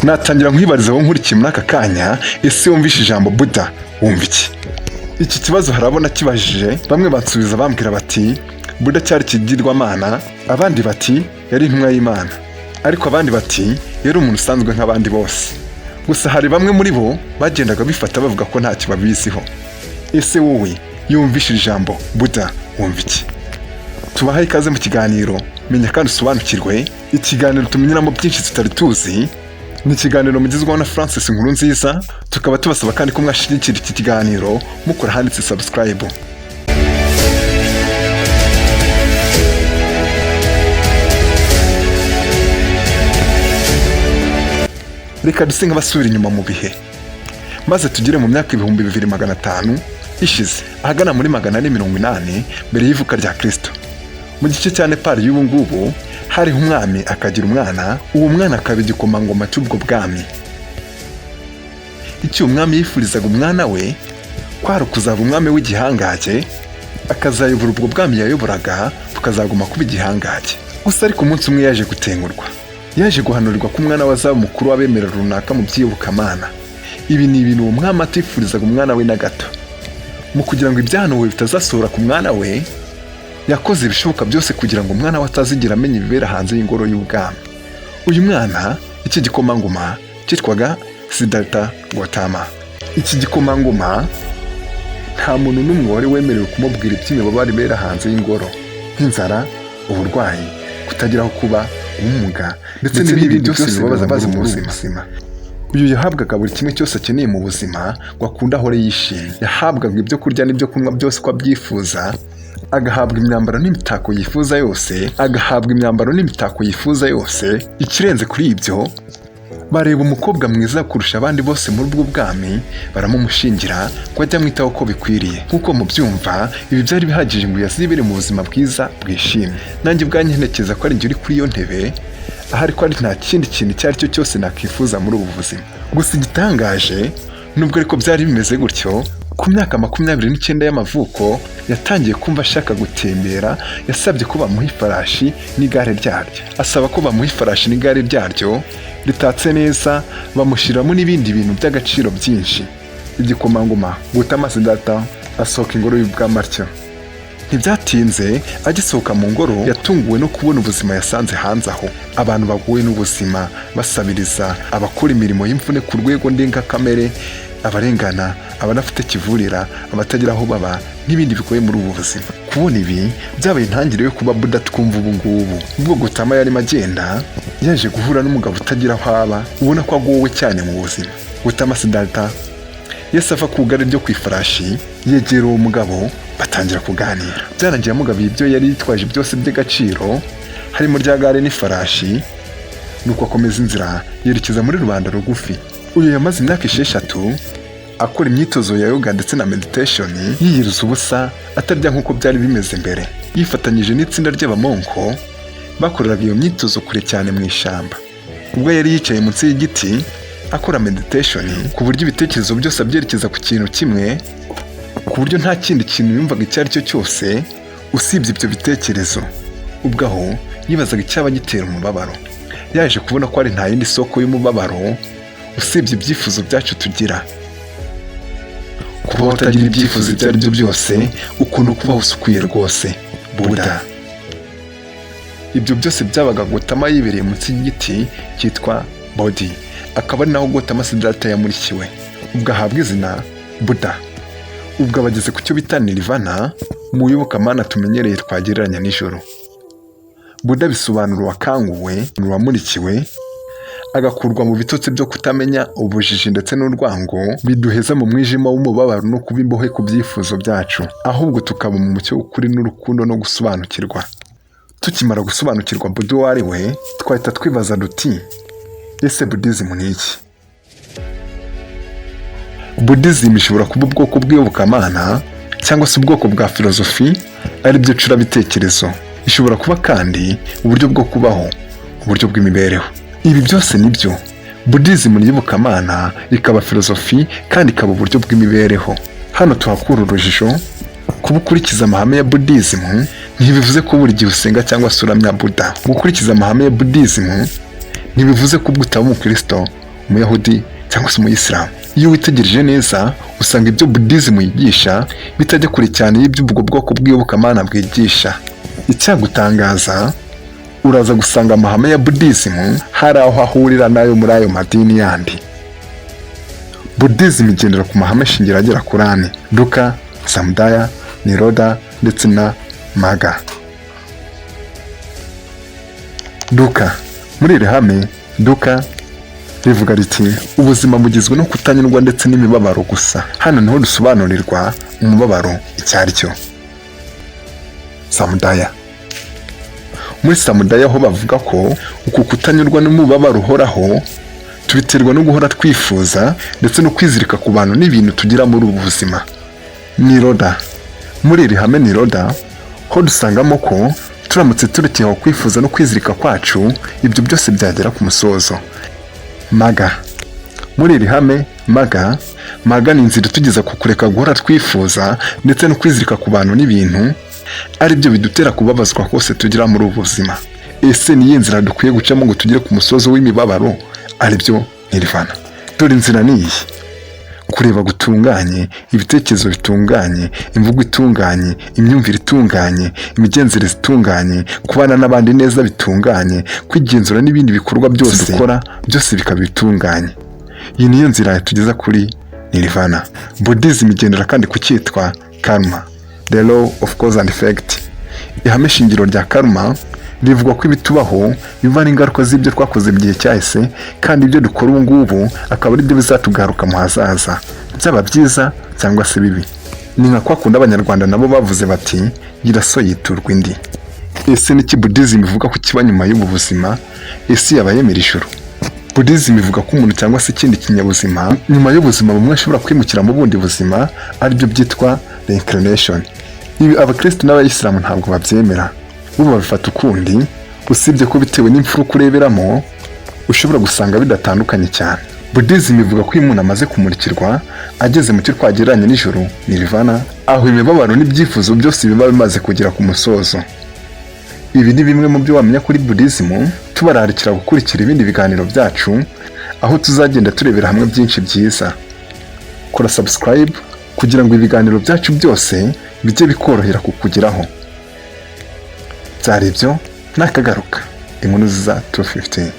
Natangira nkwibariza wowe nkurikiye muri aka kanya: ese wumvishe ijambo Buda wumva iki? Iki kibazo hari abo nakibajije, bamwe bansubiza bambwira bati Buda cyari ikigirwamana, abandi bati yari intumwa y'Imana, ariko abandi bati yari umuntu usanzwe nk'abandi bose. Gusa hari bamwe muri bo bagendaga bifata bavuga ko ntacyo babiziho. Ese wowe iyo wumvise ijambo Buda wumva iki? Tubahaye ikaze mu kiganiro Menya kandi Usobanukirwe, ikiganiro tumenyeramo byinshi tutari tuzi. Ni ikiganiro mugezwaho na Francis Nkurunziza. Tukaba tubasaba kandi ko mwashyigikira iki kiganiro mukora ahanditse subscribe. Reka duse nk'abasubira inyuma mu bihe, maze tugere mu myaka 2500 ishize, ahagana muri 480 mbere y'ivuka rya Kristo. Mu gice cya Nepal y'ubu ngubu hariho umwami akagira umwana, uwo mwana akaba igikomangoma cy'ubwo bwami. Icyo umwami yifurizaga umwana we kwari ukuzaba umwami w'igihangange, akazayobora ubwo bwami yayoboraga bukazaguma kuba igihangange. Gusa ariko umunsi umwe yaje gutengurwa, yaje guhanurirwa ko umwana we azaba umukuru w'abemera runaka mu by'iyobokamana. Ibi ni ibintu uwo mwami atifurizaga umwana we na gato. Mu kugira ngo ibyahanuwe bitazasohora ku mwana we, yakoze ibishoboka byose kugira ngo umwana we atazigera amenya ibibera hanze y'ingoro y'ubwami. Uyu mwana, iki gikomangoma cyitwaga Siddhartha Gautama. Iki gikomangoma nta muntu n'umwe wari wemerewe kumubwira iby'imibabaro ibera hanze y'ingoro, nk'inzara, uburwayi, kutagira aho kuba, ubumuga ndetse n'ibindi byose bibabaza mu buzima. Uyu yahabwaga buri kimwe cyose akeneye mu buzima ngo akunde ahore yishimye. Yahabwaga ibyo kurya n'ibyo kunywa byose uko abyifuza, agahabwa imyambaro n'imitako yifuza yose, agahabwa imyambaro n'imitako yifuza yose. Ikirenze kuri ibyo, bareba umukobwa mwiza kurusha abandi bose muri ubwo bwami, baramumushingira ngo ajye amwitaho uko bikwiriye. Nk'uko mubyumva, ibi byari bihagije ngo yazibere mu buzima bwiza bwishimye. Nanjye ubwanjye ntekereza ko ari njye uri kuri iyo ntebe ahari, ko ari nta kindi kintu icyo ari cyo cyose nakwifuza muri ubu buzima. Gusa igitangaje, nubwo ariko byari bimeze gutyo, ku myaka 29 y'amavuko yatangiye kumva ashaka gutembera. Yasabye ko bamuha ifarashi n'igare ryaryo, asaba ko bamuha ifarashi n'igare ryaryo ritatse neza, bamushyiramo n'ibindi bintu by'agaciro byinshi. Igikomangoma Gautama Siddhartha asohoka ingoro y'ubwami atyo. Ntibyatinze, agisohoka mu ngoro yatunguwe no kubona ubuzima yasanze hanze aho, abantu baguwe n'ubuzima, basabiriza, abakora imirimo y'imvune ku rwego ndengakamere, abarengana, abadafite kivurira, abatagira aho baba n'ibindi bigoye muri ubu buzima. Kubona ibi byabaye intangiriro yo kuba Buda twumva ubu ngubu. Ubwo Gautama yarimo agenda, yaje guhura n'umugabo utagira aho aba, ubona ko agowe cyane mu buzima. Gautama Siddhartha yahise ava ku igare ryo ku ifarashi, yegera uwo mugabo, batangira kuganira. Byarangiye amugabiye ibyo yari yitwaje byose by'agaciro, harimo rya gare n'ifarashi, nuko akomeza inzira yerekeza muri rubanda rugufi. Uyu yamaze imyaka 6 akora imyitozo ya yoga ndetse na meditation, yiyiriza ubusa, atarya nk'uko byari bimeze mbere. Yifatanyije n'itsinda ry'abamonko bakoreraga iyo myitozo kure cyane mu ishyamba. Ubwo yari yicaye munsi y'igiti akora meditation, ku buryo ibitekerezo byose abyerekeza ku kintu kimwe, ku buryo nta kindi kintu yumvaga icyo ari cyo cyose usibye ibyo bitekerezo. Ubwo aho yibazaga icyaba gitera umubabaro. Yaje kubona ko ari nta yindi soko y'umubabaro usibye ibyifuzo byacu tugira. Kuba utagira ibyifuzo ibyo ari byo byose, ukuntu kubaho usukuye rwose, Buda. Ibyo byose byabaga Gautama yibereye munsi y'igiti cyitwa Bodhi, akaba ari naho Gautama Siddhartha yamurikiwe, ubwo ahabwa izina Buda. Ubwo abageze ku cyo bita Nirvana mu iyobokamana tumenyereye twagereranya n'ijuru. Buda bisobanura uwakanguwe, uwamurikiwe, agakurwa mu bitotsi byo kutamenya, ubujiji ndetse n'urwango biduheza mu mwijima w'umubabaro no kuba imbohe ku byifuzo byacu, ahubwo tukaba mu mucyo w'ukuri n'urukundo no gusobanukirwa. Tukimara gusobanukirwa Buda uwo ari we, twahita twibaza duti: ese Buddhism ni iki? Buddhism ishobora kuba ubwoko bw'iyobokamana cyangwa se ubwoko bwa filozofi, ari byo curabitekerezo. Ishobora kuba kandi uburyo bwo kubaho, uburyo bw'imibereho. Ibi byose ni byo. Buddhism ni iyobokamana, ikaba filozofi, kandi ikaba uburyo bw'imibereho. Hano tuhakura urujijo. Kuba ukurikiza amahame ya Buddhism ntibivuze ko buri gihe usenga cyangwa se uramya Buddha. Gukurikiza amahame ya Buddhism ntibivuze ko ubwo utaba umukristo. Umuyahudi cyangwa se Umuyisilamu. Iyo witegereje neza, usanga ibyo Buddhism yigisha bitajya kure cyane y'ibyo ubwo bwoko bw'iyobokamana bwigisha. Icyagutangaza, uraza gusanga amahame ya Buddhism hari aho ahurira n'ayo muri ayo madini yandi. Buddhism igendera ku mahame shingiro agera kuri ane: Dukkha, Samudaya, Nirodha ndetse na Magga. Dukkha: muri iri hame, Dukkha, rivuga riti: "Ubuzima bugizwe no kutanyurwa ndetse n'imibabaro gusa." Hano niho dusobanurirwa umubabaro icyo ari cyo. Samudaya: muri Samudaya ho bavuga ko uku kutanyurwa n'umubabaro uhoraho tubiterwa no guhora twifuza ndetse no kwizirika ku bantu n'ibintu tugira muri ubu buzima. Nirodha: muri iri hame Nirodha ho dusangamo ko turamutse turekeye aho kwifuza no kwizirika kwacu, ibyo byose byagera ku musozo. Magga: muri iri hame Magga, Magga ni inzira itugeza ku kureka guhora twifuza ndetse no kwizirika ku bantu n'ibintu, ari byo bidutera kubabazwa kose tugira muri ubu buzima. Ese ni iyihe nzira dukwiye gucamo ngo tugere ku musozo w'imibabaro, ari byo Nirvana? Dore inzira ni iyi: kureba gutunganye, ibitekerezo bitunganye, imvugo itunganye, imyumvire itunganye, imigenzereze itunganye, kubana n'abandi neza bitunganye, kwigenzura n'ibindi bikorwa byose dukora byose bikaba bitunganye. Iyi niyo nzira yatugeza kuri Nirvana. Buddhism igendera kandi ku cyitwa karma, the law of cause and effect. Ihame shingiro rya karma rivuga ko ibitubaho biva n'ingaruka z'ibyo twakoze mu gihe cyahise, kandi ibyo dukora ubu ngubu akaba ari byo bizatugaruka mu hazaza, byaba byiza cyangwa se bibi. Ni nka kwa kundi Abanyarwanda nabo bavuze bati: "Gira so yiturwa indi." Ese niki Buddhism ivuga ku kiba nyuma y'ubu buzima? Ese yaba yemera ijuru? Buddhism ivuga ko umuntu cyangwa se ikindi kinyabuzima nyuma y'ubuzima bumwe ashobora kwimukira mu bundi buzima, aribyo byitwa reincarnation. Ibi Abakristo n'Abayisilamu ntabwo babyemera, bo babifata ukundi, usibye ko bitewe n'imfuruka ureberamo ushobora gusanga bidatandukanye cyane. Buddhism ivuga ko iyo umuntu amaze kumurikirwa, ageze mu cyo twagereranya n'ijuru, Nirvana, aho imibabaro n'ibyifuzo byose biba bimaze kugera ku musozo. Ibi ni bimwe mu byo wamenya kuri Buddhism. Tubararikira gukurikira ibindi biganiro byacu, aho tuzagenda turebera hamwe byinshi byiza. Kora subscribe kugira ngo ibiganiro byacu byose bijye bikorohera kukugeraho. Byari ibyo, nakagaruka. Inkuru ziza 250.